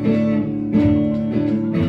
ကစၢ်လၢပပူၤအီၤဘၣ်ဒၣ်န့ၣ် တိာ်ပာ်တၢ်လၢပဂီၢ်, ဒီးကတဲာ်ကတီၤန့ၢ်တၢ်လၢပဂီၢ်အဃိသတးဒီး ကြၢးလၢပနာ်အီၤလၢပတၢ်အိၣ်ဖှိၣ်ဒီးစိာ်ညါန့ၣ်လီၤ. တၢ်ဘ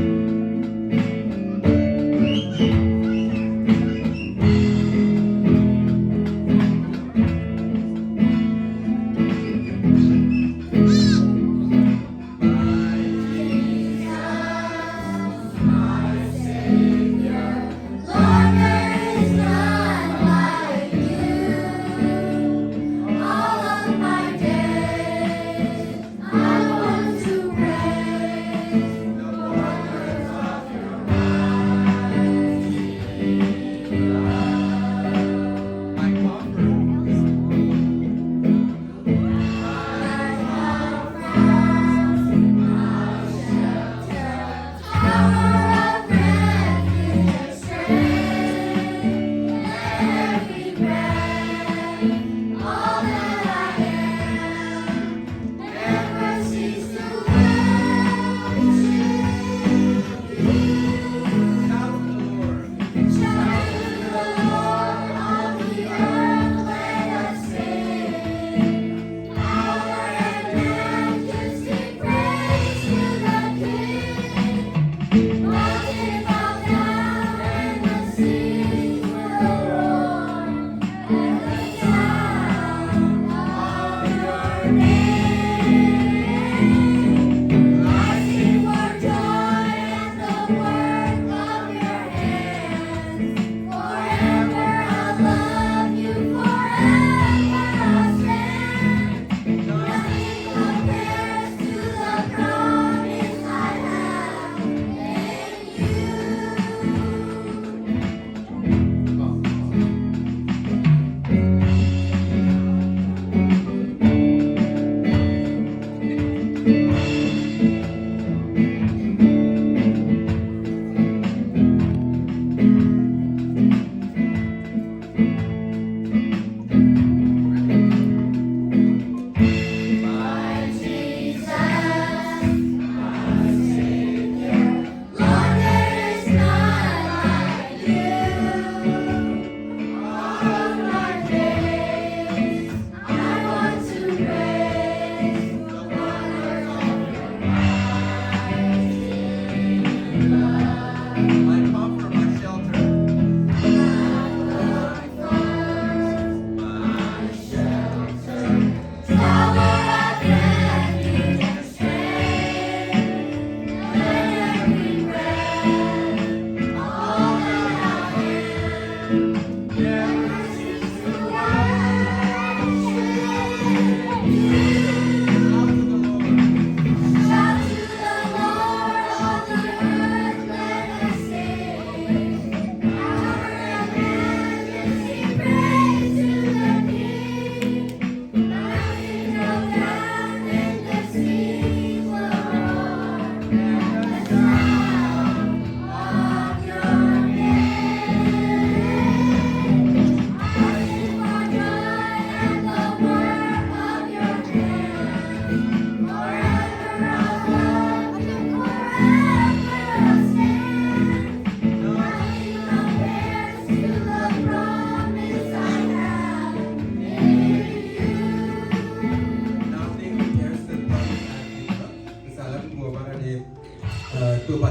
ျုး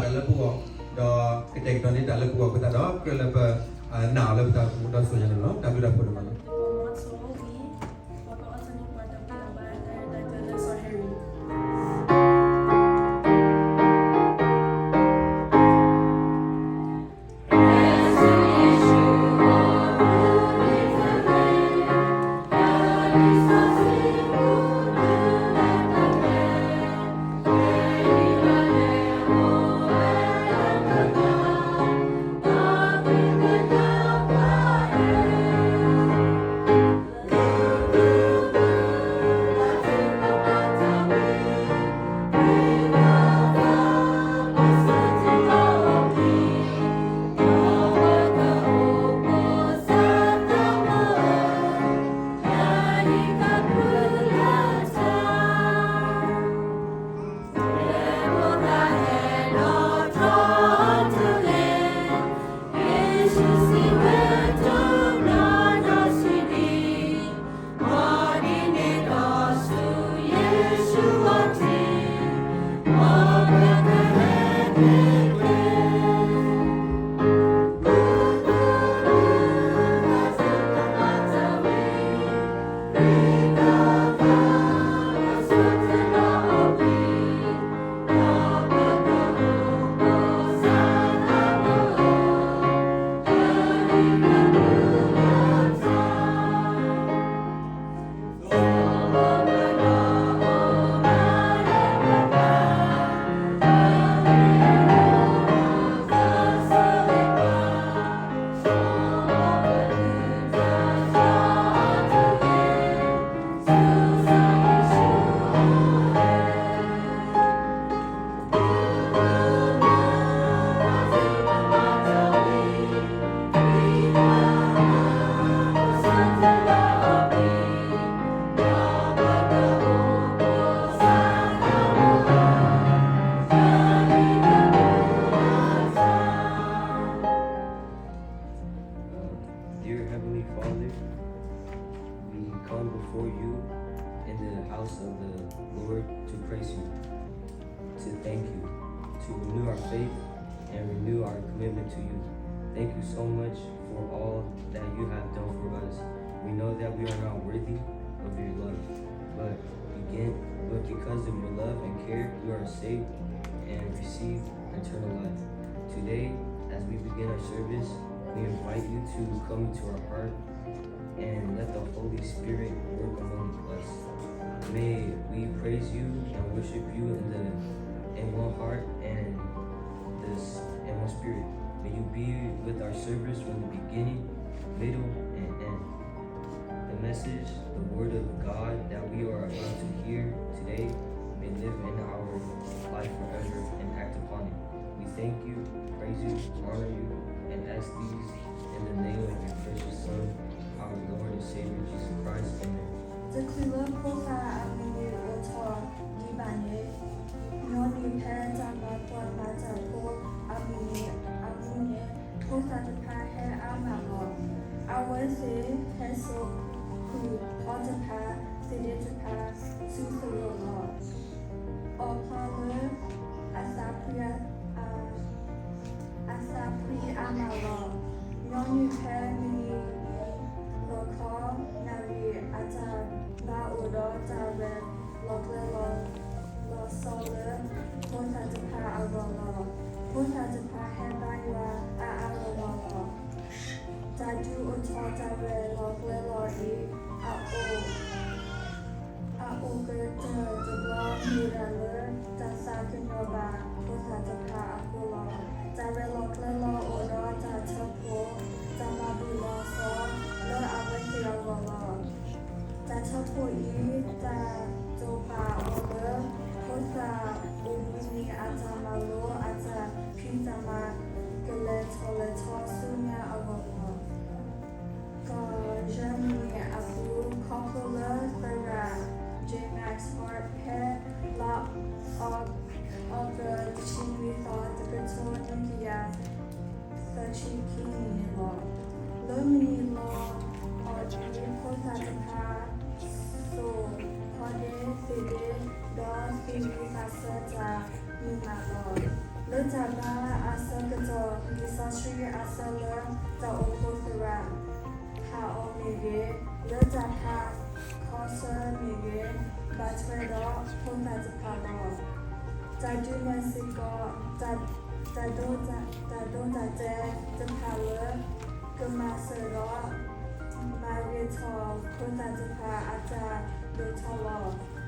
တၢ်ဖှိၣ်န့ၣ်လီၤ. Dear Heavenly Father, we come before you in the house of the Lord to praise you, to thank you, to renew our faith and renew our commitment to you. Thank you so much for all that you have done for us. We know that we are not worthy of your love, but begin, but because of your love and care, we are saved and receive eternal life. Today, as we begin our service, we invite you to come into our heart and let the Holy Spirit work among us. May we praise you and worship you in the in one heart and this in one spirit. May you be with our service from the beginning, middle, and end. The message, the word of God that we are about to hear today may live in our life forever and act upon it. We thank you, praise you, honor you, and ask these in the name of your precious Son, our Lord and Savior, Jesus Christ. Amen. တချုးလၢဖိသၣ်အမုၢ်နံၤအိၣ်ထီၣ်ဒံးဘၣ်န့ၣ်, ညီနုၢ်ဖဲတၢ်မၤပှၤမၤတၢ်ဖိအမုၢ်နံၤအမူန့ၣ်, ဖိသၣ်တဖၣ်ဟဲအါမးလီၤ. အဝဲသ့ၣ်ဟဲစိာ်ကွံာ်ဖီတဖၣ်, သ့ၣ်ဒ့တဖၣ်, ဆူသရိာ်လီၤ. အီၣ်ဖျါလၢ အသးဖှံ, အသးဖှံအါမးလီၤ. ညီနုၢ်ဖဲမုၢ်နံၤလီၤခီ, နၣ်ရံၣ်အတၢ်ဘါအိၣ်ဒီးတၢ်ရဲၣ်လီၤကျဲၤလီၤ လီၤဆီလၢဖိသၣ်တဖၣ်အဂီၢ်လီၤ. ဖိသၣ်တဖၣ်ဟဲဘါယွၤအါအါဂီၢ်ဂီၢ်လီၤ. တၢ်ဒုးအိၣ်ထီၣ်တၢ်ရဲၣ်လီၤကျဲၤလီၤအံၤ အအိၣ် အအိၣ်ကတၢၢ်တဘျီမ့ၢ်ဒၣ်လၢ တၢ်သးကညီၤဘၣ်ဖိသၣ်တဖၣ်အဃိလီၤ. တၢ်ရဲၣ်လီၤကျဲၤလီၤအိၣ်ဒီးတၢ်ထၢဖှိၣ်, တၢ်မၤဘူၣ်လီၤဆီလၢအဝဲသ့ၣ်အဂီၢ်လီၤ. တၢ်ထၢဖှိၣ်အံၤ တၢ်တိာ်ပာ်အီၤလၢ ဖိသၣ်အိၣ်ဘှံးနံၤအတၢ်မၤလိ အတၢ်ဖံးတၢ်မၤ ကလဲၤထီၣ်လဲၤထီဆူညါအဂီၢ်လီၤ. ကီၢ်ယၢမနံၤအပူၤ ခီဖျိလၢသရၣ် J. Max Hart ဖဲလါအီကူး တဆံနွံသီ တကထိနွံကယၤသၢဆံခံနံၣ်န့ၣ်လီၤ. လၢမုၢ်နံၤလီၤအီၤအံၤ ဖိသၣ်တဖၣ် စိာ်ခီဒ့သ့ၣ်ဒ့ ဒီးသံဝံသးစဲတၢ်မုာ်မးလီၤ. လၢတၢ်ဘါအဆၢကတီၢ် လံာ်စီဆှံအဆၢလၢတၢ်အိၣ်ဖှိၣ်သရၣ်ဖးအီၤမ့ၢ်ဂ့ၤ, လၢတၢ်ဖးခီဆၢမ့ၢ်ဂ့ၤ, ဘၣ်ထွဲဒီးဖိသၣ်တဖၣ်လီၤ. တၢ်ဒုးနဲၣ်စ့ၢ်ကီး တၢ် တၢ်ဒိတၢ်တဲာ်တဖၣ်လၢ ကမၤစၢၤဒီး မၤဂ့ၤထီၣ်ဖိသၣ်တဖၣ်အတၢ်ဒိၣ်ထီၣ်လီ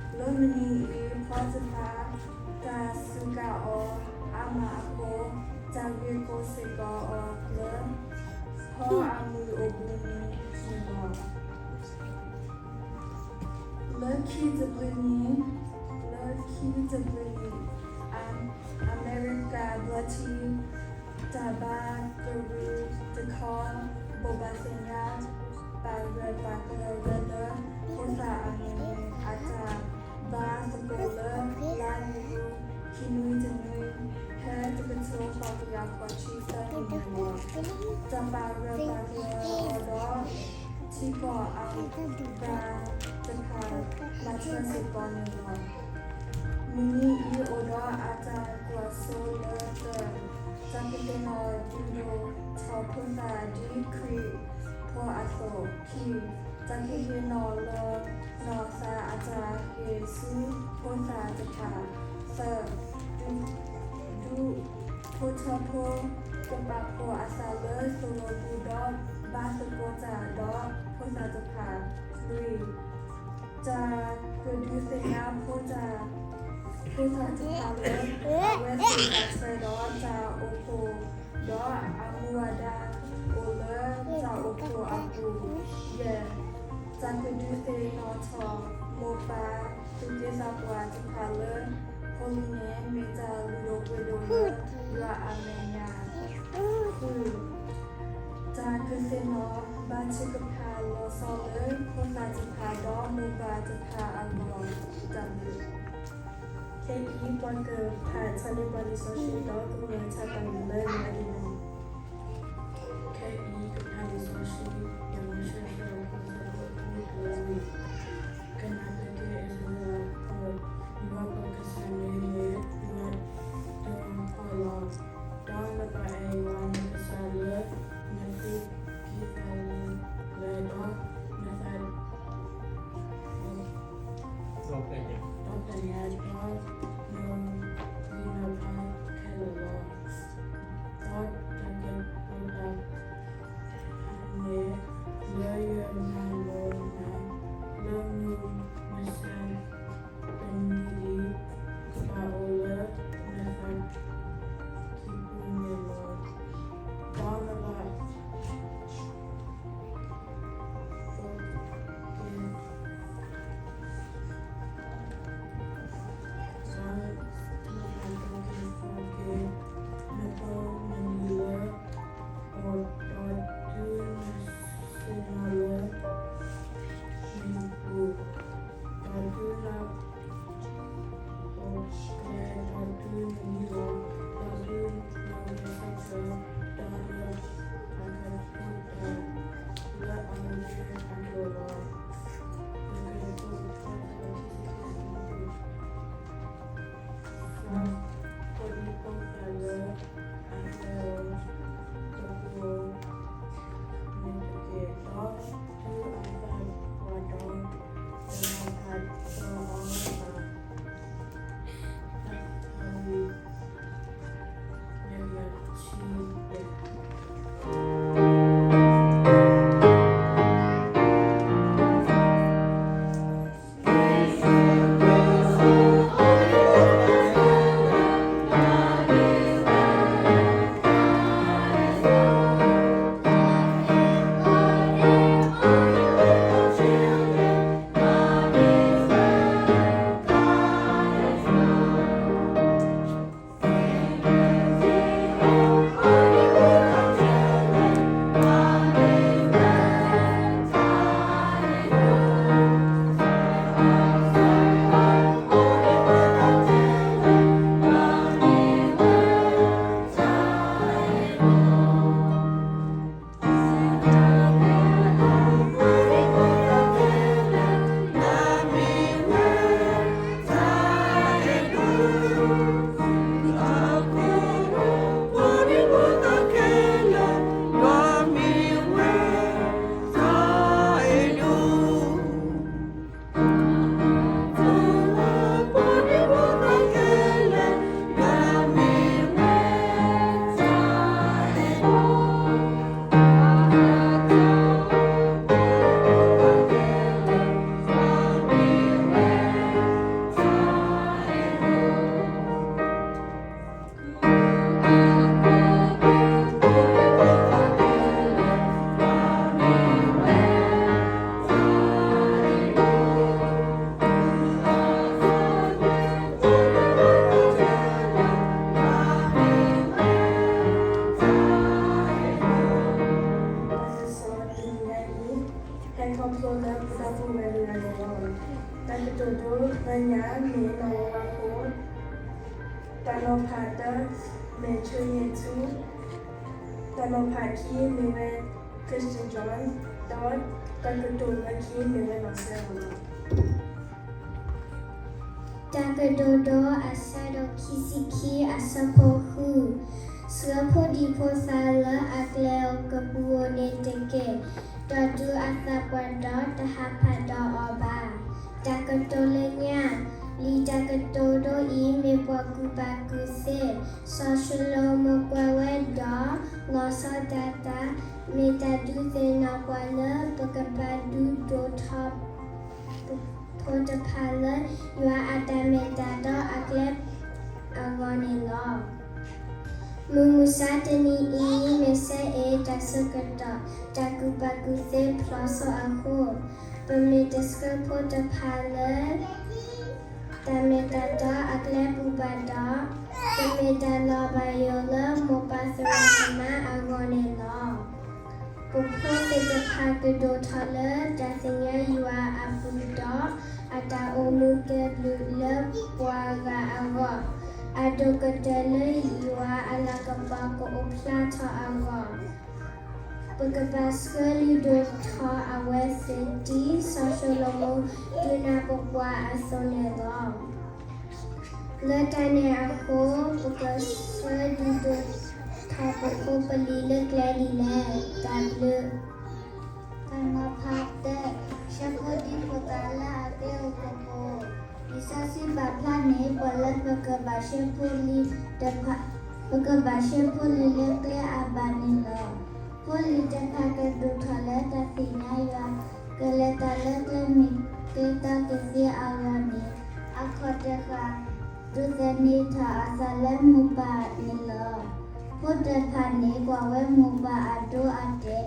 ၤ. လၢမုၢ်နံၤအံၤ ဖီတဖၣ် တၢ်စူးကါအီၤအါမးအဃိ တၢ်ဂ့ၢ်ကီစ့ၢ်ကီးအီၤလၢ ဖီအမုၢ်အိၣ်ဘှံးနံၤန့ၣ်လီၤ. လၢခံတဘျုးနံၣ်, လၢခံတဘျုးနံၣ်, အ, အမဲရကၤဘျၢထံ တၢ်ဘါကရူၢ်တခီ ဘိးဘၣ်သ့ၣ်ညါ ပာ်ဂၢၢ်ပာ်ကျၢၤဝဲလၢ ဖိသၣ်အမုၢ်နံၤအတၢ်ဘါသကိးလၢ လါယူၤ ခံနွံတနွံ ဖဲတကထိဃိးကယၤဃိးဆံသၢနံၣ်န့ၣ်လီၤ. တၢ်ပာ်ဂၢၢ်ပာ်ကျၢၤအီၤဒီး ထံကီၢ်အဘါတဖၣ် ဘၣ်ထွဲစ့ၢ်ကီးန့ၣ်လီၤ. မုၢ်နံၤအံၤအိၣ်ဒီးအတၢ်ကွၢ်စိလၢသၢ ဖိသၣ်ဒ်ခရံာ်ဖိအသိး, ခံ, တၢ်ကဟ့ၣ်နီၤလီၤနီၢ်သးအတၢ်ဂ့ၤဆူဖိသၣ်တဖၣ်, သၢ, ဒူ, ဒူဖိထၢဖိကပာ်ဖှိၣ်အသးလၢသိၣ်လိပူၤဒီးဘါသကိးတၢ်ဒီးဖိသၣ်တဖၣ်, လွံၢ်, တၢ်ကဒုးသ့ၣ်ညါဖိသၣ်, ဖိသၣ်တဖၣ်လၢ အဝဲသ့ၣ်တၢ်ဆၢဒီးတၢ်အိၣ်ဖှိၣ်, ဒီးအမူအဒါအိၣ်လၢတၢ်အိၣ်ဖှိၣ်အပူၤ, ယဲၢ်, တၢ်ကဒုးသ့ၣ်နီၣ်ထီၣ်မိၢ်ပၢ်သူၣ်က့သးပှၢ်တဖၣ်လၢ ဖိလံၤန့ၣ်မ့ၢ်တၢ်လုၢ်ဒိၣ်ပှ့ၤဒိၣ်လၢယွၤအမဲာ်ညါ, ဃု, တၢ်ကသ့ၣ်နီၣ်ဘၣ်ထုကဖၣ်လီၤဆီလၢဖိသၣ်တဖၣ်ဒီးမိၢ်ပၢ်တဖၣ်အဂီၢ်, တၢ်ဘျုး. ခဲအံၤပှၤကဖးထီၣ်န့ၢ်ပှၤလံာ်စီဆှံဒီးကမၤဆါပှၤလၢယွၤဒ်န့ၣ်, ခဲအံၤကဖးလံာ်စီဆှံ ယၤမဆၢဆၢဖိသၢဖိတဖၣ်လၢ ကနၣ်တက့ၢ် အံၣ်စရ့လးဖိ, ယွၤပကစၢ်န့ၣ်မ့ၢ်ယွၤတၢ်အၢၣ်လီၤ, ဒီးနဘၣ်အဲၣ်ယွၤနကစၢ်လၢနသူၣ်ကံၢ်သးလဲဒီးနသး ဒီးပညါဒီး နဂံၢ်နဘါခဲလၢာ်လီၤ. ဒီးတၢ်ကတိၤတဖၣ်န့ၣ် လၢယမၤလိာ်နၤ လၢမုၢ်မဆါတနံၤအံၤ ကဘၣ်အိၣ်လၢနသးကံၢ်ပူၤန့ၣ်လီၤ. ဒီးနဘၣ် နသုးက့ၤနသးကံၢ်ပူၤန့ၣ်လီၤ. ဒီးတုၤနဆ့ၣ်နီၤလၢ မ့ၣ်အူၤ, ဒီးတုၤန အိၣ်ကျဲ, ဒီးတုၤနမံလီၤ, ဒီးတုၤနဂဲၤဆၢထၢၣ်, ဒီးနဘၣ်ကတိၤတၢ်လၢအဂ့ၤအကျိၤလီၤ. နကတိၤတၢ်လၢခံဆံခံဆၢဖိ ဖိဒံဖိသၣ်လၢအသၢၣ်တကိးန့ၣ်တက့ၢ်, ဒီးတုၤအသၢၣ်ပှဲၤဒီး တၢ်ဘၣ်တၢ်အီၣ်ဘၣ် တၢ်သးဝံၣ် ယဲၢ်ကယၤတဆံယဲၢ်. တၢ်ကစီၣ်တနံၤညါအံၤ ဟဲခီဖျိလၢပတၢ်အိၣ်ဝဲတဂၤန့ၣ်လီၤ. တၢ်ကတိၤဒိလၢညါမ့ၢ်နီၢ်ဝဲဝါဖိ တၢ်နီၤဖးတၢ မ့ၢ်ဆူယ့ၣ်ထူ, တၢ်နီၤဖးခံမ့ၢ်ဝဲ Christian John, ဒီးတၢ်ကတိၤလၢခံမ့ၢ်ဝဲနီၢ်စဲလီၤ. တၢ်ကတိၤဒိအဆၢဒိၣ်ခံဆံခံအဆၢဖိဃု, ဆှၢဖိဒံဖိသၣ်လၢအကျဲအိၣ်ကပူၤအိၣ်န့ၣ်တက့ၢ်. ဒီးတူၢ်အသးပှၢ်ဒီးတဟးဖးဒီးအီၤဘၣ်. တၢ်ကတိၤလၢညါ, လံာ်တၢ်ကတိၤဒိအံၤ မ့ၢ်ပှၤကူၣ်ဘၣ်ကူၣ်သ့, စီၤၡလိၤမိၣ်ကွၢ်ဝဲဒီး လီၤဆီဒၣ်တၢ်, မ့ၢ်တၢ်ဒုးသ့ၣ်နီၣ်ပှၤလၢ ပကဘၣ်ဒုးဒိၣ်ထီၣ် ဖိတဖၣ်လၢ ယွၤအတၢ်မ့ၢ်တၢ်တီအကျဲအဂီၢ်န့ၣ်လီၤ. မုၢ်မဆါတနံၤအံၤ မ့ၢ်စ့အ့ၣ်တၢ်ဆၢကတီၢ် တၢ်ကူၣ်ဘၣ်ကူၣ်သ့ဖျိးစိအဃိ, ပမ့ၢ်တဆှၢဖိတဖၣ်လၢ တၢ်မ့ၢ်တၢ်တီအကျဲပူၤဘၣ်ဒီး, ပမ့ၢ်တၢ်လီၤဘၣ်ယိၣ်လၢမိၢ်ပၢ်သရၣ်သမါအဂီၢ်န့ၣ်လီၤ. ပဖိသ့ၣ်တဖၣ်ကဒိၣ်ထီၣ်လၢတၢ်သ့ၣ်ညါယွၤအပူၤဒီး အတၢ်အိၣ်မူကဲဘျုးလၢပှၤဂၤအဂီၢ်, အဒိၣ်ကတၢၢ်လၢယွၤအလၤကပီၤကအိၣ်ဖျါထီၣ်အဂီၢ် ပကဘၣ်ဆှၢလုၢ်ဒိၣ်ထီၣ်အဝဲသ့ၣ် ဒ်စီၤၡလိၤမိၣ်ဒုးနၢ်ပၢၢ်ပှၤအသိးန့ၣ်လီၤ. လၢတၢ်န့ၣ်အဃိ, ပကဆှၢလုၢ်ဒိၣ်ထီၣ်ပဖိပလံၤလၢကျဲဒ်လဲၣ်. တၢ်ဘျုး တၢ်နီၤဖးတၢ, ဆှၢဖိဒံဖိသၣ်လၢအကျဲအိၣ်ကပူၤ, လံာ်စီဆှံပာ်ဖျါန့ၣ် ပှၤလၢပကဘၣ်ဆှၢဖိလံၤတဖၣ်, ပကဘၣ်ဆှၢဖိလံၤလၢကျဲအဘၣ်န့ၣ်လီၤ. ဖိလံၤတဖၣ်ကဒိၣ်ထီၣ်လၢတၢ်သ့ၣ်ညါယွၤ, ကလဲၤတၢ်လၢကျဲမ့ၢ်ကျဲတီတသ့အဂီၢ်န့ၣ်, အခီၣ်တဃၣ် ဒိးသန့ၤထီၣ်အသးလၢမိၢ်ပၢ်န့ၣ်လီၤ. ဖိတဖၣ်န့ၣ် ကွၢ်ဝဲမိၢ်ပၢ်အဒိအတဲာ်,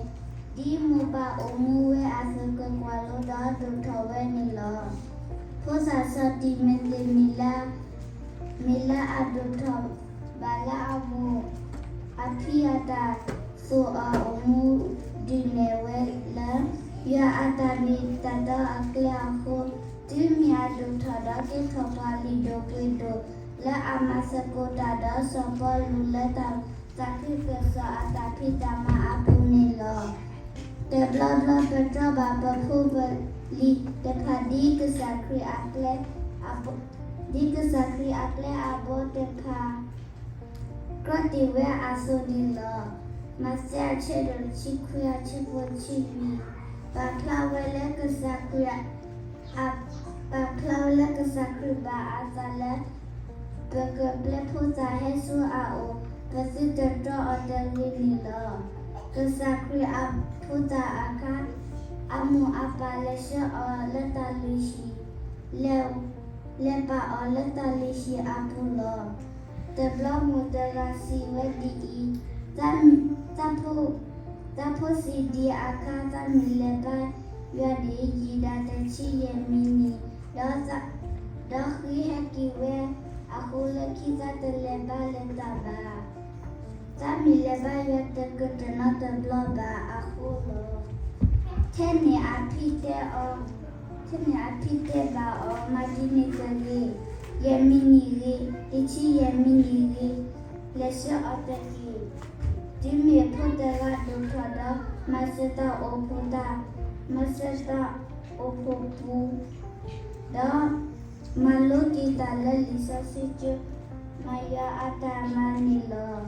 ဒ်မိၢ်ပၢ်အိၣ်မူဝဲအသိးကကွၢ်လိဒီးဒိၣ်ထီၣ်ဝဲန့ၣ်လီၤ. ဖိသၣ်ဆီၣ်တံၢ်မ့ၢ်သ့ၣ်မ့ၢ်လၢ မ့ၢ်လၢအဒိၣ်ထီၣ်ဘၣ်လၢအမိၢ် အဖံအတၢ်သိၣ်အီၤအိၣ်မူဒုးနဲၣ်ဝဲလၢ ယွၤအတၢ်မ့ၢ်တၢ်တီအကျဲအဃိ, တုၤမ့ၢ်အဒိၣ်ထီၣ်ဒီးကဲထီၣ်ပှၤလုၢ်ဒိၣ်ပှ့ၤဒိၣ် လၢအမၤသကိးတၢ်ဒီးစီၤပီလူးလၢတၢ်သးခုကစီၣ်အတၢ်ဖံးတၢ်မၤအပူၤန့ၣ်လီၤ. တဘျီဘျီပတြီဘၣ်ပဖိပလံၤတဖၣ်ဒ်ကစၢ်ခရံာ်အကျဲ ဒ်ကစၢ်ခရံာ်အကျဲအဘီတဖၣ် တြီတ့ၢ်ဝဲအသိးန့ၣ်လီၤ. မးသဲအဆၢဒိၣ်တဆံခွံအဆၢဖိတဆံလွံၢ် ပာ်ဖျါဝဲလၢကစၢ်ခရံာ် ပာ်ဖျါဝဲလၢကစၢ်ခရံာ်ဘၣ်အသးလၢ ပကပျဲဖိသၣ်ဟဲဆူအအိၣ် ပသုတတြီအီၤတဂ့ၤန့ၣ်လီၤ. ကစၢ်ခရံာ်အဖိသၣ်အခါ အမိၢ်အပၢ်လဲၤဆှၢအီၤလၢတၢ်လုၢ်ဟံၣ် လဲၤ လဲၤပာ်အီၤလၢတၢ်လုၢ်ဟံၣ်အပူၤလီၤ. တဘျီမိၢ်တဂၤစံးဝဲဒ်အံၤ, သးဖိ သးဖိစံးဒ်အခါ သးမ့ၢ်လဲၤဘါယွၤန့ၣ် ယံာ်ဒၣ်တဆံယဲၢ်မံးနံး, ဒီး ဒီးဃုဟဲက့ၤဝဲအဃိ လၢခံသးတလဲၤဘါလၢၤတၢ်ဘၣ်. သးမ့ၢ်လဲၤဘါယွၤတကတၢၢ်နီတဘျီဘၣ်အဃိလီၤ. ထဲန့ၣ်အဖံတဲအီၤ, ထဲန့ၣ်အဖံတဲဘၣ်အီၤ, မၤဒ်န့ၣ်တဂ့ၤ, ယဲၢ်မံးနံးဂ့ၤ, တဆံယဲၢ်မံးနံးဂ့ၤ, လဲၤဆှၢအီၤတက့ၢ်. တုၤမ့ၢ်ဖိတဂၤဒိၣ်ထီၣ်ဒီး မၤစၢၤတၢ်အိၣ်ဖှိၣ်တၢ်, မၤစၢၤတၢ်အိၣ်ဖှိၣ်ပူၤ ဒီး မၤလိက့ၤတၢ်လၢလံာ်စီဆှံကၠိ မၤယွၤအတၢ်မၤန့ၣ်လီၤ.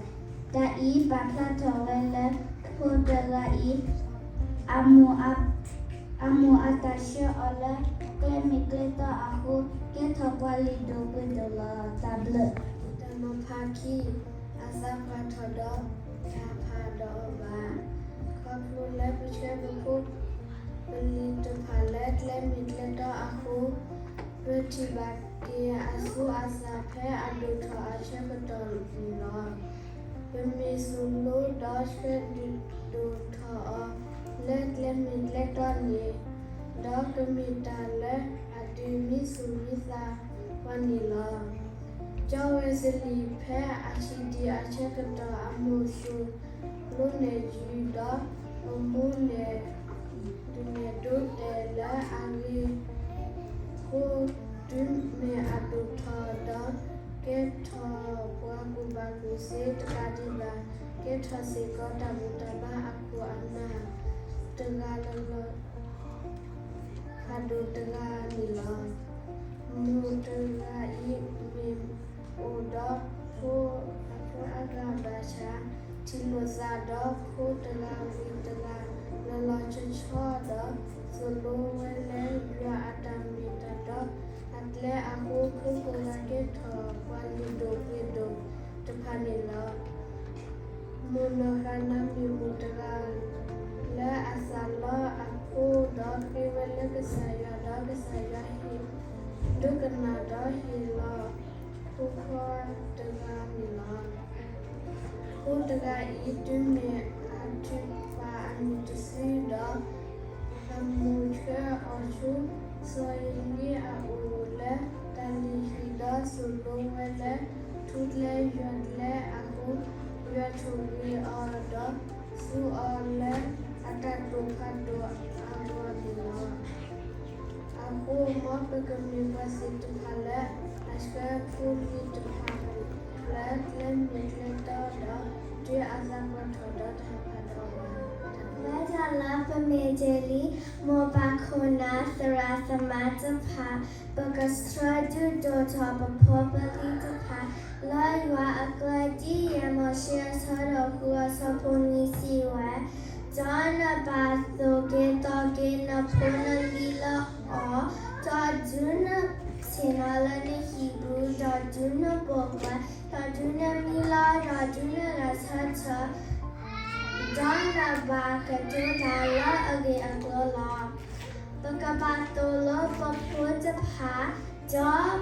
တၢ်အံၤပာ်ဖျါထီၣ်ဝဲလၢ ဖိတဂၤအံၤ အမိၢ်အတၢ်ဆှၢအီၤလၢ ကျဲမ့ၢ်ကျဲတီအဃိ ကဲထီၣ်ပှၤလုၢ်ဒိၣ်ပှ့ၤဒိၣ်လီၤ. တၢ်ဘျုး. တၢ်နီၤဖးခံ, အသးပှၢ်ထီၣ်ဒီး တၢ်ဖးဒီးအီၤဘၣ်. ခီဖျိလၢပဆှၢပဖိ ပလံၤတဖၣ်လၢကျဲမ့ၢ်ကျဲတီအဃိ, ပထံၣ်ဘၣ်က့ၤအသူအသၣ်ဖဲအဒိၣ်ထီၣ်အဆၢကတီၢ်န့ၣ်လီၤ. ပမ့ၢ်သိၣ်လိဒီးဆှၢဒုးဒိၣ်ထီၣ်အီၤ လၢကျဲမ့ၢ်ကျဲတီန့ၣ်, ဒီးကမ့ၢ်တၢ်လၢအဒုးမံသူၣ်မံသးပှၤန့ၣ်လီၤ. ကၠီဝဲၤစလံၣ်ဖဲအဆံးဒံးအဆၢကတီၢ် အမိၢ်သိၣ်လိနဲၣ်ယုၤဒီး အိၣ်မူနဲၣ်ဒုးနဲၣ်ဒိးတဲာ်လၢအဂ့ၤအဃိ, တုၤမ့ၢ်အဒိၣ်ထီၣ်ဒီး ကဲထီၣ်ပှၤကူၣ်ဘၣ်ကူၣ်သ့တကးဒံးဘၣ်, ကဲထီၣ်စ့ၢ်ကီးတၢ်ဘူၣ်တၢ်ဘါအခိၣ်အနၢ် တဂၤလၢ်လၢ် ဖးဒိၣ်တဂၤန့ၣ်လီၤ. မိၢ်တဂၤအံၤမ့ၢ်အိၣ်ဒီးဖိအဖျၢၣ်အါ တဂၤဘၣ်ဆၣ်, ထံၣ်လိာ်သးဒီးဖိတဂၤဝံၤတဂၤ လီၤလီၤဆီဆီဒီး သိၣ်လိဝဲလၢယွၤအတၢ်မ့ၢ်တၢ်တီ, အကျဲအဃိ ခိးက့ၤထီၣ်ပှၤလုၢ်ဒိၣ်ပှ့ၤဒိၣ်တဖၣ်န့ၣ်လီၤ. မိၢ်နီၢ်ဃၤနၤမ့ၢ်မိၢ်တဂၤ လၢအသးလီအဖိဒီး ဃ့ဝဲလၢကစၢ်ယွၤဒီး ကစၢ်ယွၤဟ့ၣ်ဒိကနၣ်ဒီးဟ့ၣ်လီၤ ဖိခွါတဂၤန့ၣ်လီၤ. ဖိတဂၤအံၤ တုၤမ့ၢ်အထုးပာ်အမုၢ်တစုဒီး အမိၢ်ဆှၢအီၤဆူ စီၤဧ့လံအအိၣ်လၢ တၢ်လုၢ်ဟံၣ်ဒီး သိၣ်လိဝဲလၢ ထူကျဲယွၤကျဲအဃိ, ယွၤဆိၣ်ဂ့ၤအီၤဒီး သူအီၤလၢအတၢ်တိာ်ဖးဒိၣ်အဂီၢ်န့ၣ်လီၤ. အဃိ မ်ပကမ့ၢ်ပှၤသ့ၣ်တဖၣ်လၢ အဆှၢဖိလံၤတဖၣ် လၢကျဲမ့ၢ်ကျဲတီဒီး ဒုးအသးကွၢ်ထီၣ်ဒီးတၢ်ဖးဒိၣ်အဂီၢ်, လၢတၢ်လၢပမ့ၢ်တ့ၢ်လံ မိၢ်ပၢ်ခိၣ်နၢ်သရၣ်သမါတဖၣ်, ပကဆှၢဒုးဒိၣ်ထီၣ်ပဖိပလံၤတဖၣ် လၢယွၤအကျဲ ဒ်ယဲၢ်မိၤၡ့အဆၢဒိၣ်ဃုအဆၢဖိနွံစံးဝဲ, ဒီးနဘၣ်သိၣ်က့ၤသီက့ၤနဖိနလံၤလၢအီၤ, ဒီးဒုးနဆ့ၣ်နီၤလၢနဟံၣ်ပူၤ, ဒီးဒုးနပိာ်ခွါ, ဒီးဒုးနမံလီၤ, ဒီးဒုးနဂဲၤဆၢထၢၣ်, ဒီးနဘၣ်ကတိၤတၢ်လၢအဂ့ၢ်အကျိၤလီၤ. ပကဘၣ်သိၣ်လိပဖိတဖၣ်, ဒီး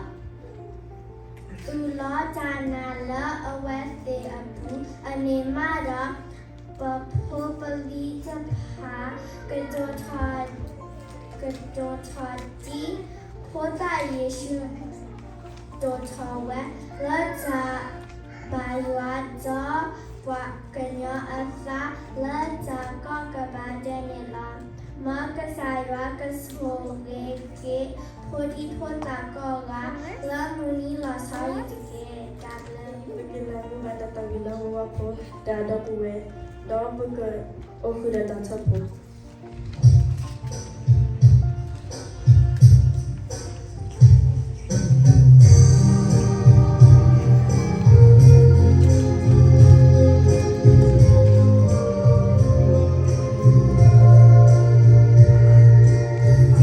သူၣ်လီၤတၢ်နာ်လၢအဝဲသ့ၣ်အပူၤ, အန့ၣ်မးဒီး ပဖိပလံၤတဖၣ် ကဒိၣ်ထီၣ်, ကဒိၣ်ထီၣ်ဒ် ဖိသၣ်ယ့ၣ်ၡူး ဒိၣ်ထီၣ်ဝဲ လၢတၢ်ဘၣ်ယွၤဒီး ပှၤကညီအသး လၢတၢ်ကီကဘၣ်ဒဲးန့ၣ်လီၤ. မ်ကစၢ်ယွၤကဆိၣ်ဂ့ၤက့ၤ ဖိဒံဖိသၣ်ကိးဂၤ လၢမုၢ်နံၤလီၤဆီအံၤတက့ၢ်. တၢ်ဘျုး ပကလဲၤမုၢ်ဘၣ်တၢ်သးဝံၣ်လၢဝဲပှၤဖိတၢ်ဒီပုၢ်ဝဲၢ်, ဒီးပကအိၣ်ဃုာ်ဒီးတၢ်ထ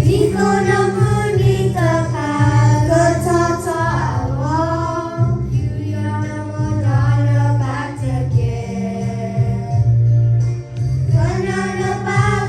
ီၣ်ဖိ ဒ်သိးနမုၢ်နံၤတဖၣ် ကထီၣ်ထီၣ်အဂီၢ်, ယူးယီၣ်နမိၢ်ဒီးနပၢ်တက့ၢ်. ကနၢ်နပၢ်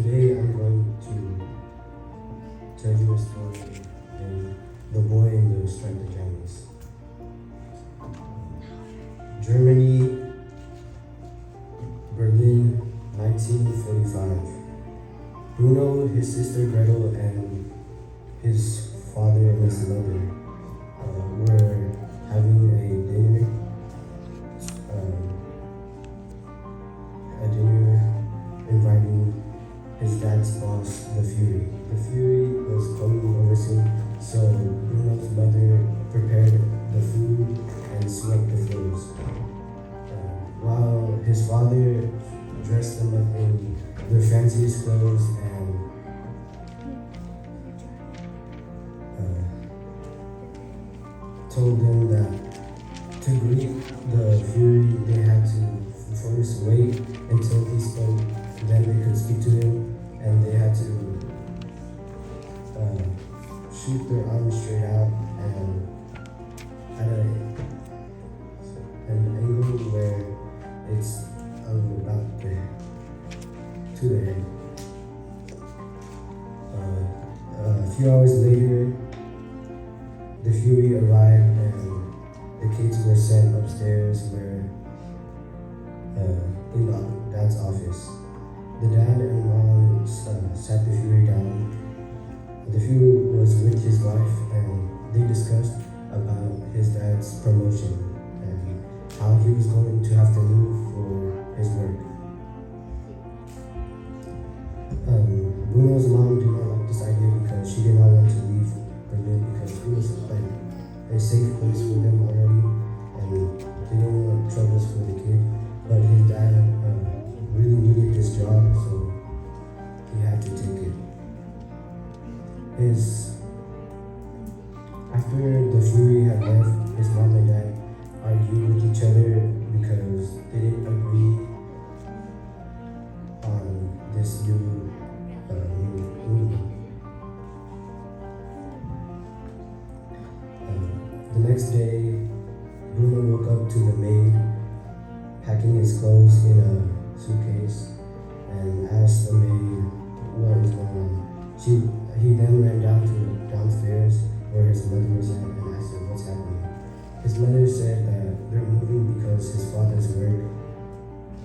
Today I'm going to tell you a story in The Boy in the Striped Pajamas. Germany, Berlin, nineteen forty-five. Bruno, his sister Gretel, and his father and his mother uh, were having a dinner, um, a dinner inviting his dad's boss, the Fury. The Fury was coming over soon, so Bruno's mother prepared the food and swept the floors. Uh, while his father dressed them up in their fanciest clothes and uh, told them that to greet the Fury, they had to first wait until he spoke, then they could speak to him, and they had to uh, shoot their arms straight out and at a, an angle where it's um, about the, to the head. Uh, a few hours later, the Fury arrived and the kids were sent upstairs where uh, in the, dad's office. The dad and mom uh, sat the Fury down. The Fury was with his wife and they discussed about his dad's promotion and how he was going to have to move for his work. Um, Bruno's mom did not like this idea because she did not want to leave Berlin because it was like a safe place for them already, and they didn't want troubles for the kid. But his dad uh, really needed this job, so he had to take it. His after the Fury had left, his mom and dad argued with each other because they didn't agree on this new uh, movie. Um, the next day, Bruno woke up to the maid packing his clothes in a suitcase and asked the maid what is going on. She, he then ran down to downstairs where his mother was at and asked her what's happening. His mother said that they're moving because his father's work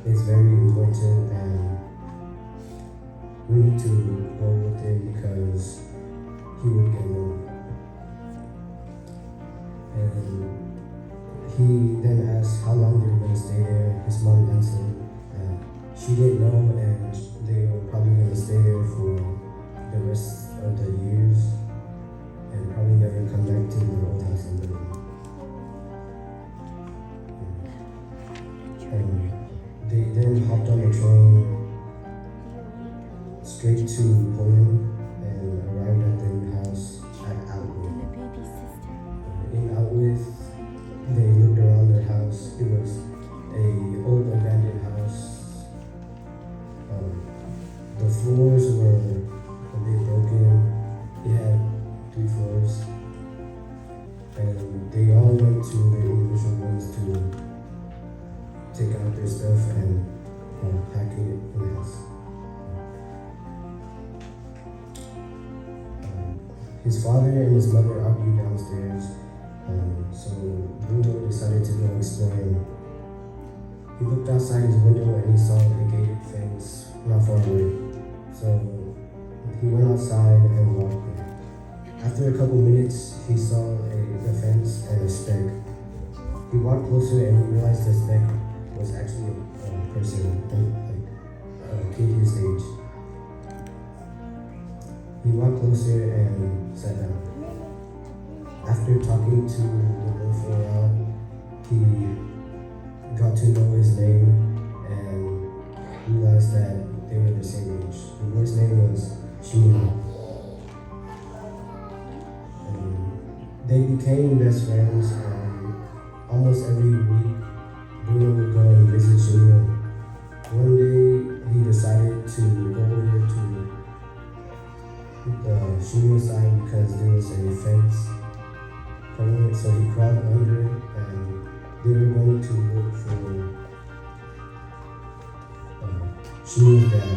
is very important and we need to go with him because he would get more. And he then asked how long they were going to stay there. His mom answered that she didn't know and they were probably going to stay there for the rest of the years and probably never come back to their old house in Berlin. And they then hopped on a train straight to Poland and arrived at the new house at Outwood. In Outwood, they looked around their house. It was a old abandoned house. Um, the floors were a bit broken. It had three floors. And they all went to their individual rooms to take out their stuff and uh, pack it in the house. Um, his father and his mother argued downstairs, um, so Bruno decided to go exploring. He looked outside his window and he saw a gated fence not far away. So he went outside and walked there. After a couple minutes, he saw a, the fence and a speck. He walked closer and he realized the speck was actually a, a person, like a kid his age. He walked closer and sat down. After talking to the boy for a while, he got to know his name and realized that they were the same age. The boy's name was Shmuel. And they became best friends, and almost every week, Bruno would go and visit Shmuel. One day, he decided to go over to the Shmuel side because there was a fence covering it, so he crawled under, and they were going to look for uh, Shmuel's dad.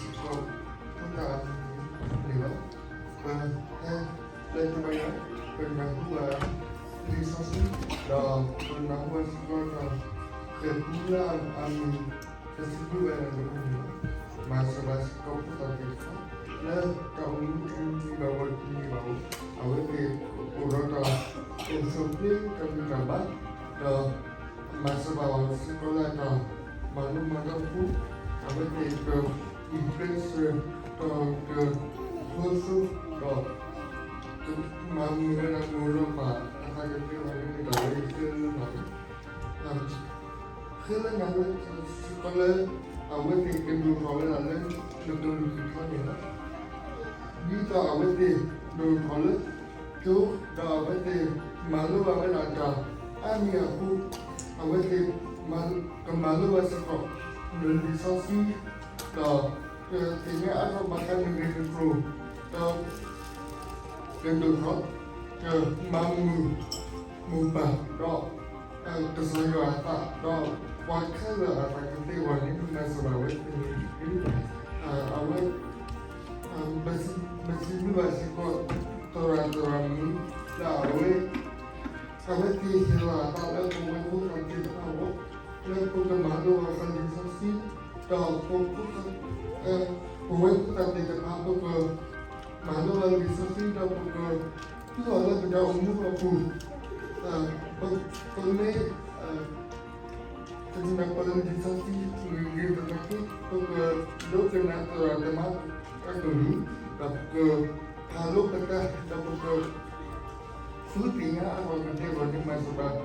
ပကမၤလိဘၣ်စ့ၢ်ကီးဖိသၣ်အမံၤန့ၣ်လီၤ. ပဟဲလၢတဘျီညါ ပကမၤဟူဘၣ်လံာ်စီဆှံ ဒီးပကမၤဟူဘၣ်စ့ၢ်ကီးတၢ်ဃဲၤပူလၢအမံၤ ပစံးဘျုးဘၣ်နၤဒိၣ်မးန့ၣ်လီၤ. မၤစၢၤဘၣ်စ့ၢ်ကီးဖိသၣ်သ့ၣ်တဖၣ် လၢတၢ်အိၣ်မူတနံၤဘၣ်ဝဲတနံၤဘၣ်ဝဲ အဝဲသ့ၣ်အိၣ်ဒီးတၢ်အိၣ်ဆူၣ်အိၣ်ချ့တၢ်ဂံၢ်တၢ်ဘါ ဒီးမၤစၢၤဘၣ်အီၤစ့ၢ်ကီးလၢတၢ်မၤလိမၤဒိးအပူၤ အဝဲသ့ၣ်ကအံးကစၢၢ် ဒီးကဟိဆိ ဒီး ကမၤမုာ်ဝဲဒၣ်မိၢ်ဒီးပၢ်အသးကသ့အဂီၢ်န့ၣ် မ့ၢ်တၢ်လၢယသ့လၢလီၤ. ဃ့လၢနၤလၢစ့ၢ်ကီးလၢ အဝဲသ့ၣ်ကဒိၣ်ထီၣ်ဝဲဒၣ်လၢ နကလုၢ်ကထါန့ၣ်လီၤ. ဒ်သိးအဝဲသ့ၣ်ဒိၣ်ထီၣ်လၢ ကၠိ ဒီးအဝဲသ့ၣ်မၤလိဘၣ်ဝဲဒၣ်တၢ်အါမံၤအဃိ အဝဲသ့ၣ်ကမၤလိဘၣ်စ့ၢ်ကီး လံာ်စီဆှံ ဒီးကသ့ၣ်ညါအါထီၣ်ဘၣ်ဃးနဂ့ၢ်နကျိၤ ဒီး ကဒိၣ်ထီၣ် ကမၤမုာ်မိၢ်ပၢ် ဒီး ကစၢ်ယွၤအသး ဒီးပှၤခဲလၢာ်အသးကသ့အဂီၢ်န့ၣ် မၤစၢၤဘၣ်ဝဲသ့ၣ်န့ၣ်တက့ၢ်. အဝဲ ပစံးဘျုးဘၣ်စ့ၢ်ကီး သရၣ်သရၣ်မုၣ် လၢအဝဲ အဝဲသ့ၣ်ဟ့ၣ်လီၤအသးလၢပဝဲဖိသၣ်သ့ၣ်တဖၣ်အဂီၢ် လၢပကမၤလိဘၣ်ဃးလံာ်စီဆှံ ဒီးပ ပဝဲဖိသၣ်သ့ၣ်တဖၣ် ပကမၤလိဘၣ်လံာ်စီဆှံ ဒီးပကသူအီၤလၢပတၢ်အိၣ်မူအပူၤ ပမ့ၢ် ကနၢ်ပၢၢ်လံာ်စီဆှံဂ့ၤဂ့ၤသနာ်က့ ပကဒိကနၣ်သရၣ်သမါအကလုၢ် ဒီးပကဖးလိပသး ဒီးပက ဃုသ့ၣ်ညါအဂီၢ်ကသ့အဂီၢ်န့ၣ် မၤစၢၤဘၣ် ပ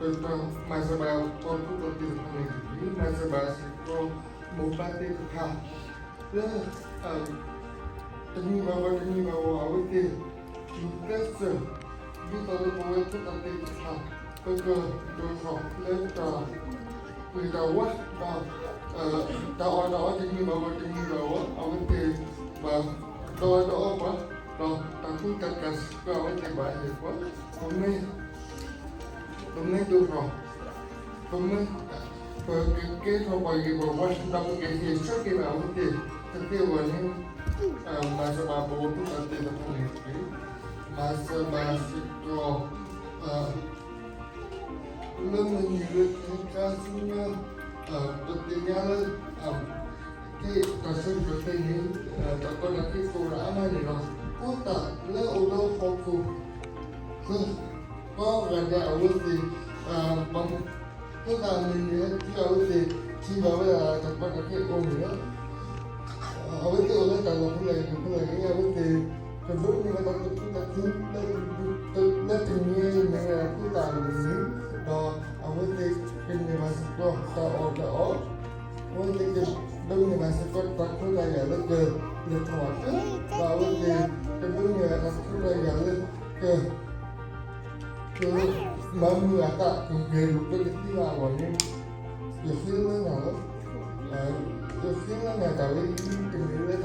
တၢ်မၤစၢၤဘၣ်ပှၤဖိသၣ်သ့ၣ်တဖၣ်န့ၣ်တက့ၢ်. မၤစၢၤဘၣ်စ့ၢ်ကီး မိၢ်ပၢ်သ့ၣ်တဖၣ် လၢ တနံၤဘၣ်ဂီၢ်တနံၤဘၣ်ဂီၢ် အဝဲသ့ၣ် ယူၤသဲစၢၤ ဒ်သိးလၢပဝဲဖိသၣ်သ့ၣ်တဖၣ် ပကဒိၣ်ထီၣ်လၢတၢ် ကွံာ်တၢ်ဝါ ဒီး တၢ်အီၣ်တၢ်အီတနံၤဘၣ်ဂီၢ်တနံၤဘၣ်ဂီၢ် အဝဲသ့ၣ်ဘၣ်ဒိးအီၣ်ဒိးအီပှၤ ဒီးတၢ်ကူတၢ်ကၤစ့ၢ်ကီးအဝဲသ့ၣ်ဘၣ်ဟ့ၣ်ပှၤ ပမ့ၢ် ပမ့ၢ်ဒိၣ်ထီၣ် ပမ့ၢ် ပကကဲထီၣ်ပှၤဂ့ၤပှၤဝါ ဒီးပကဟ့ၣ်ဆၢက့ၤဘၣ်အဝဲသ့ၣ်တသ့အဂီၢ်န့ၣ် မၤစၢၤဘၣ်ပဝဲဖိသၣ်သ့ၣ်တဖၣ်န့ၣ်တက့ၢ်. မၤစၢၤဘၣ်စ့ၢ်ကီး လၢမုၢ်နံၤလၢခဲခါဆူညါ ပသ့ၣ်ညါလၢ က့တၢ်ဆၢကတီၢ်ခဲအံၤန့ၣ် တၢ်ကီတၢ်ခဲကိးဝဲဒၣ်အါမးန့ၣ်လီၤ. ဖိသၣ်လၢအိၣ်လၢဟီၣ်ခိၣ် ကိးဂၤဒဲးအဝဲသ့ၣ် ဖိသၣ်မုၣ်န့ၣ် ဟဲထံၣ်အဝဲသ့ၣ် ထံၣ်ဘၣ်ဝဲဒၣ်တၢ်ကီတၢ်ခဲအိၣ်န့ၣ်လီၤ. ကဒိးန့ၢ်ဝဲဒၣ်တၢ်သူၣ်တၢ်သ့ လၢတနံၤအံၤန့ၣ် တၢ်သူၣ်တၢ်သ့န့ၣ် ဒီးအဝဲသ့ၣ်ကန့ၢ်ဘၣ်စ့ၢ်ကီးတၢ်အီၣ်တၢ်အီ, အဝဲသ့ၣ်ကဒိးန့ၢ်ဘၣ်စ့ၢ်ကီးတၢ်ခွဲးတၢ်ယာ်လၢကလဲၤထီၣ်ဘၣ်က့ၤ, ဒီးအဝဲသ့ၣ်ကဒိးန့ၢ်ဘၣ်တၢ်ခွဲးတၢ်ယာ်လၢက မၤမုာ်အသးကဂဲၤလိာ်ကွဲကသ့ဘၣ်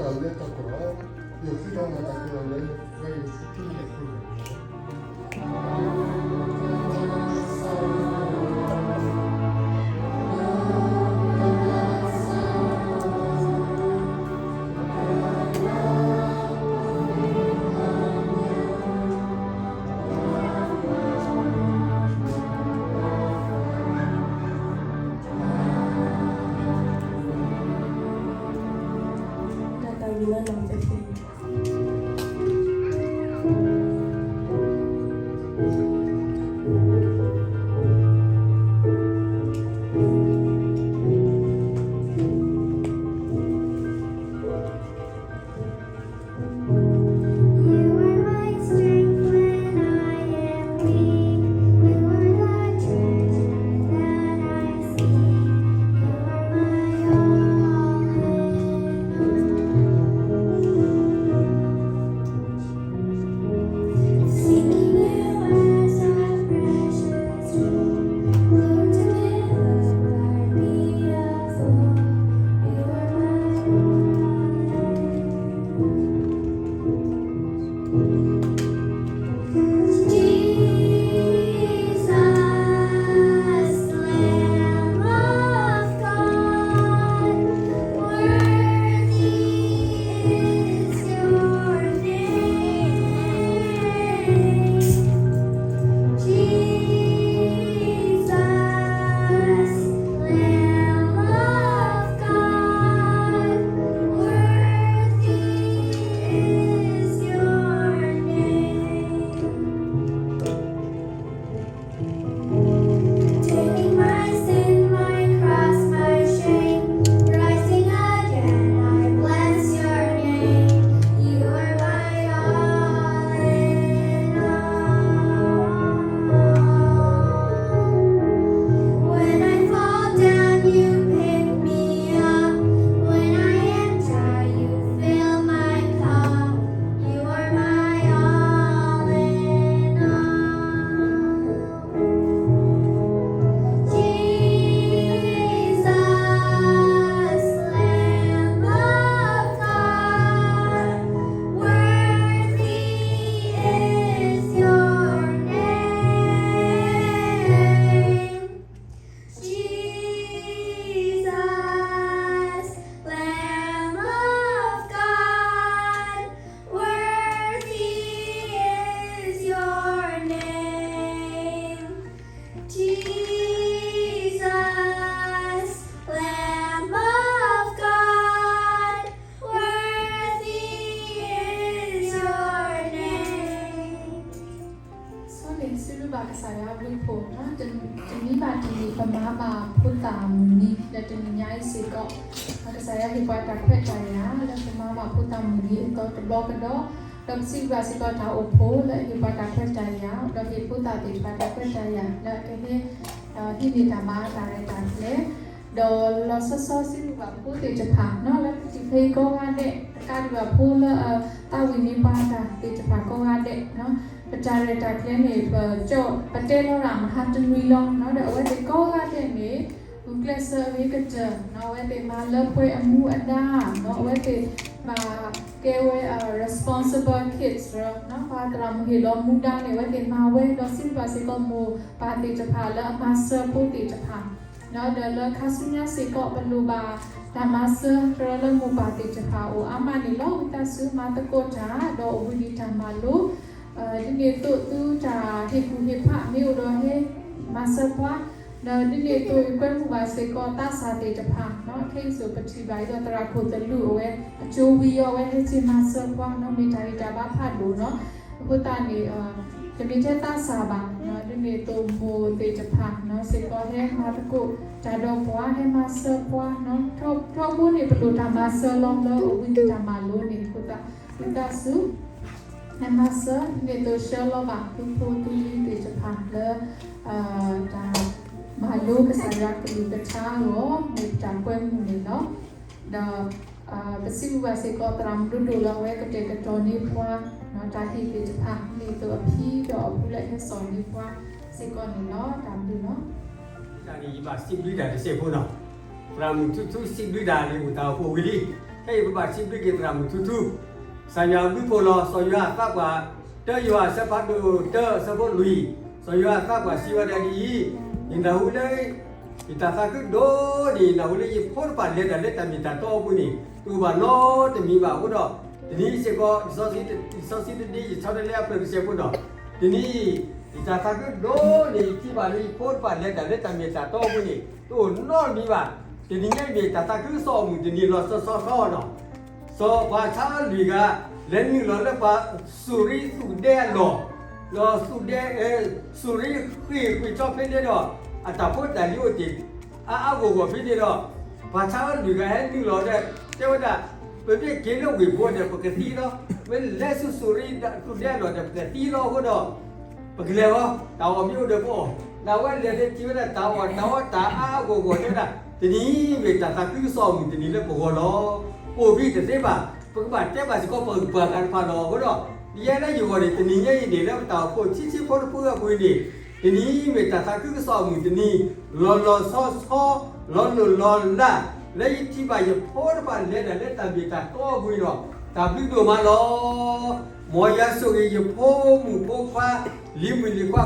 အဂီၢ်န့ၣ်, ယဃ့လၢနၤလီၤ. ယဃ့လၢနၤတၢ်ဝဲအံၤ တမ့ၢ်လၢတၢ်လၢတၢ်ကီလီၤ. ယဃ့လၢနၤတၢ်ကီလီၤလၢ ယဃ့ယဃ့လၢနၤလီၤ. တၢ်သးဝံၣ်လၢနီၢ်သ့ၣ်သ့ၣ် You are my strength when I am weak. You are the treasure that I seek. You are my all in all. Seeking you as a precious jewel, Lord, to never be a fool. You are my all in all. Jesus, Lamb of God, worthy is your name. Jesus, Lamb of God, worthy is your name. Taking my sin, my cross, my shame, rising again, I bless your name. You are my all in all. When I fall down, you pick me up. When I am dry, you fill my cup. You are my all in all. Jesus, Lamb of God, worthy is your name. Jesus, Lamb of God, worthy is your name. Jesus, Lamb of God, worthy is your name. ဆိန့ၣ် စံးဘျုးဘၣ်ကစၢ်ယွၤအဘျုးအဖှိၣ်, တနံၤဘၣ်တနံၤ ပမၤဘၣ်ဖိသၣ်မုၢ်နံၤ ဒီးတနံၤညါအံၤစ့ၢ်ကီး, ကစၢ်ယွၤဟ့ၣ်ပှၤတၢ်ခွဲးတၢ်ယာ် လၢပမၤဘၣ်ဖိသၣ်မုၢ်နံၤအသီတဘျီကဒီး, ဒီးပစံးဘျုးဘၣ်စ့ၢ်ကီးတၢ်အိၣ်ဖှိၣ်လၢအဟ့ၣ်ပှၤတၢ်ခွဲးတၢ်ယာ် ဒီးဟ့ၣ်ဖိသၣ်သ့ၣ်တဖၣ်တၢ်ခွဲးတၢ်ယာ် လၢအကဟဲ ဟံးန့ၢ်တၢ်မၤတၢ်ရဲၣ်တၢ်ကျဲၤ ဒီးလီၤဆီဆီစံးဘျုးဘၣ်ဖိသ့ၣ်တဖၣ် လၢပထံၣ်ဖဲအံၤကိးဂၤဒဲး, တကးဒံးဘၣ်ဖိလၢ သးဝံၣ်န့ၢ်ပှၤတၢ်သ့ၣ်တဖၣ်ကိးဂၤဒဲး, ပတၢ်ရဲၣ်တၢ်ကျဲၤန့ၣ် ပကၠီ ပတဲလီၤဒၣ်မဟါတနွံလီၤ, ဒီးအဝဲသ့ၣ်ကိးဂၤဒဲးန့ၣ် ဂုာ်ကျဲးစၢးအဂ့ၤကတၢၢ်, အဝဲသ့ၣ်မၤလၢပှဲၤအမူအဒါ, အဝဲသ့ၣ်ဘၣ်ကဲဝဲ responsible kids ပှၤသရၣ်မုၣ်ဟ့ၣ်လီၤမူဒါန့ၣ် အဝဲသ့ၣ်မၤဝဲ, ဒီးစံးဘျုးဘၣ်စ့ၢ်ကီးမိၢ်ပၢ်သ့ၣ်တဖၣ်လၢအမၤစၢၤဖိသ့ၣ်တဖၣ် ဒီးလၢခါဆူညါစ့ၢ်ကီး ပလိၣ်ဘၣ်တၢ်မၤစၢၤတရၢလၢမိၢ်ပၢ်သ့ၣ်တဖၣ်အအိၣ်အါမးန့ၣ်လီၤ. ဝံသးစူၤမၤသကိးတၢ် ဒီးအိၣ်ဘှံးနံၤတၢ်မၤလိ, ဒ်န့ၣ်အသိးသုတၢ်ဟ့ၣ်ကူၣ်ဟ့ၣ်ဖးမ့ၢ်အိၣ်ဒီးဟဲမၤစၢၤပှၤ, ဒီးဒ်န့ၣ်အသိးကွဲမုာ်ဘၣ်စ့ၢ်ကီးသးစၢ်သ့ၣ်တဖၣ်, ခဲအံၤစိၤပထံၣ်ဘၣ်အံၤဒီးသရၣ်ခိၣ်သလုးအဝဲ အကၠိဝံၤအီၤ အဝဲဟဲက့ၤမၤစၢၤပှၤ မ့ၢ်တၢ်ဂံၢ်တၢ်ဘါဖးဒိၣ်နီၤ, အဃိသတးန့ၣ် တမ့ၢ်ထဲသးစၢ်ဘၣ်, ဒ်န့ၣ်အသိးမိၢ်သ့ၣ်တဖၣ်စ့ၢ်ကီးဟဲမၤသကိးတၢ်ဒီးပှၤ ဟဲမၤစၢၤပှၤ, ထီဘိန့ၣ် ပလိၣ်တၢ်မၤစၢၤလီၤလၢအိၣ်ဘှံးနံၤတၢ်မၤလိန့ၣ်အဃိသတး ဝံသးစူၤ ဟဲမၤစၢၤ ဒ်သိးဆှၢလီၤဘၣ် သုဖိသုလံၤသ့ၣ်တဖၣ်လၢ တၢ်မၤလိကစၢ်ယွၤကလုၢ်ကထါအဂီၢ် မ့ၢ်တၢ်ကွဲမုာ်န့ၣ်လီၤ. ဒီး ပစံးဘျုးဘၣ်စ့ၢ်ကီး သရၣ်မုၣ်ဒိၣ်ဒိၣ်လၢအဝဲကတဲာ်ကတီၤန့ၢ်ပှၤ တၢ်ဟ့ၣ်သ့ၣ်တဖၣ် ဒ်သိးအဖံဒီးအဖုလၢဟဲစိာ်န့ၢ်ပှၤစ့ၢ်ကီးန့ၣ်လီၤ. တၢ်ဘျုးလီၤ. တၢ်န့ၣ်ယဘၣ်စံးဘျုးတၢ်တစဲးဖိနီၤ, သရၣ်မုၣ်ထူထူစံးဘျုးတၢ်လံ အိၣ်တၢ်အိၣ်ဖှိၣ်ဝံၤလံ, ခဲအံၤပဘၣ်စံးဘျုးက့ၤသရၣ်မုၣ်ထူထူ, ကစၢ်ယွၤဘျုးဖှိၣ်လီၤ စီၤယိၤဟၣ်သးပှၢ် တၢယိၤဟၣ်အဆၢဖးဒိၣ်တၢ အဆၢဖိလွံၢ်, စီၤယိၤဟၣ်သးပှၢ်စံးဝဲဒၣ်ဒ်အံၤ, ယနၢ်ဟူလၢ ယတၢ်သးခုဒိၣ်န့ၣ် ယနၢ်ဟူလၢယဖိတဖၣ်လဲၤတၢ်လၢတၢ်မ့ၢ်တၢ်တီအပူၤန့ၣ် တအိၣ်ဘၣ်နီတမံၤဘၣ်အဃိဒီး, တနံၤအံၤစ့ၢ်ကီး လံာ်စီဆှံတဒ့ ယဆီတလဲအဖျၢၣ်တစဲးဖိဒီး, တနံၤအံၤ ယတၢ်သးခုဒိၣ်န့ၣ် ယထံၣ်ဘၣ်လၢယဖိတဖၣ်လဲၤတၢ်လၢတၢ်မ့ၢ်တၢ်တီအပူၤန့ၣ် တအိၣ်နီတမံၤဘၣ်. တနံၤညါအံၤမ့ၢ်တၢ်သးခုကစီၣ်အမုၢ်တနံၤလီၤဆီဆီဆီနီၤ. စီၤပှၤဆါလွံၢ်ဂၤ လဲၤနုာ်လီၤလၢပှၤစူၤရံသူၣ်ဒဲအလီၢ်, ဒီးသူၣ်ဒဲ စူၤရံဃ့ၢ်ကွံာ်ဆီဖဲန့ၣ်ဒီး အတၢ်ဖိတၢ်လံၤအိၣ်တ့ၢ် အါအါဂီၢ်ဂီၢ်ဖဲန့ၣ်ဒီး, ပှၤဆါလွံၢ်ဂၤဟဲနုာ်လီၤဒီး တဲဝဲဒၣ်, ပမ့ၢ်က့ၤလၢဝ့ၢ်ပူၤဒီး ပကသံလီၤ, မ့ၢ်လဲၤဆူစူၤရံသူၣ်ဒဲအလီၢ်ဒီး ပကသံလီၤအဃိဒီး ပကလဲၤလီၤ, တၢ်အီၣ်မ့ၢ်အိၣ်ဒီးပအီၣ်, ဒီးအဝဲလဲၤလၢထံၣ်ဝဲဒၣ်တၢ်အီၣ်တၢ်အီတၢ်အါအါဂီၢ်ဂီၢ်တဲဝဲဒၣ်, တနံၤမ့ၢ်တၢ်သးခုကစီၣ်အမုၢ်တနံၤလၢပဂီၢ်လီၤ. အိၣ်ဘံၣ်တသ့ဘၣ်, ပကဘၣ်တဲဘၣ်စ့ၢ်ကီးပှၤဂုၤပှၤဂၤတဖၣ်လီၤ. အဃိဒီး ယဲလၢယဂီၢ်န့ၣ် တနံၤညါအံၤ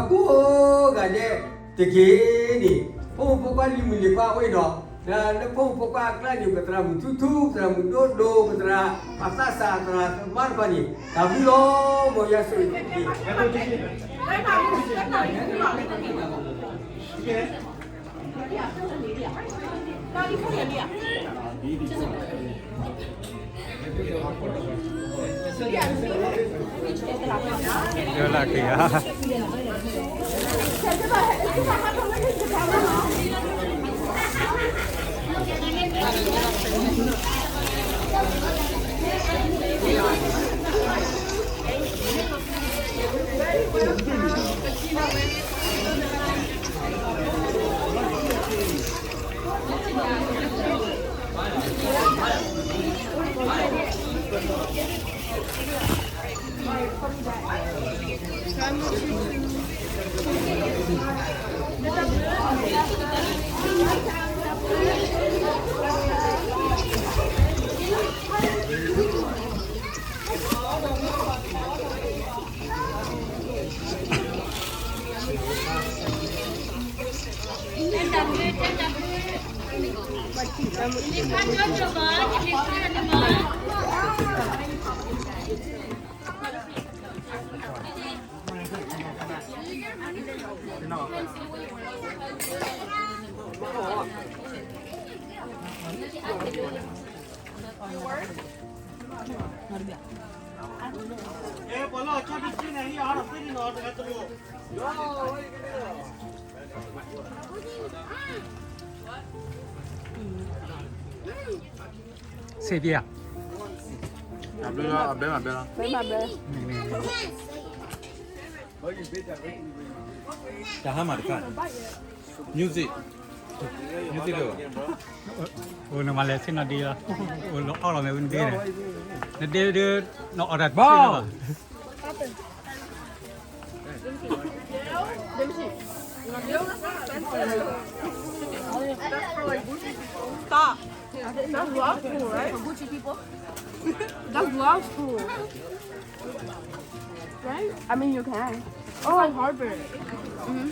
န့ၣ် လၢပတၢ်အိၣ်ဖှိၣ်ဆံးဆံးဖိတဖုအပူၤအံၤန့ၣ်, တနံၤမ့ၢ်တၢ်သးခုကစီၣ်အမုၢ်တနံၤ, လီၤလီၤဆီဆီ, လီၤလိၢ်လီၤလး, လၢယထံၣ်ဘၣ်ယဖိတဖၣ်လဲၤတၢ်လၢတၢ်မ့ၢ်တၢ်တီအပူၤအံၤဒီး တၢ်ဘျုးဒိၣ်မးလီၤ. မ်ယွၤဆိၣ်ဂ့ၤယဖိမုၣ်ဖိခွါ လံၤမုၣ်လံၤခွါကိးဂၤဒဲးတက့ၢ်န့ၣ်, ဖိမုၣ်ဖိခွါလံၤမုၣ်လံၤခွါအဝဲအံၤဒီး, ဒီးလၢဖိမုၣ်ဖိခွါအကျါန့ၣ် ပသရၣ်မုၣ်ထူထူ ပသရၣ်မုၣ်ဒိၣ်ဒိၣ် ပသရၣ်အသးစၢ် သရၣ်သမါတဖၣ်န့ၣ် တၢ်ဘျုးလီၤ. မ်ယွၤဆိၣ်ဂ့ၤ လၢက့ၤဧါ. ဆ့ၣ်ပျဲဧါ. အဘဲမဘဲလီၤ. ဘဲမဘဲ. တၢ်ဟါမၢ်တခါန့ၣ် music, music လၢ အိၣ်နမၤလဲၤဆ့ၣ်နီၤဒ့လီၤ. အိၣ်လီၤအီၣ်လီၤမ့ၢ်ဝံနဒ့န့ၣ်, နဒ့ဒ့ နအီၣ်တၢ်ဘၣ်. Stop. That's Gua's food, right? That's Gua's food. Right? I mean, you can. Oh, Harbor. Mm-hmm.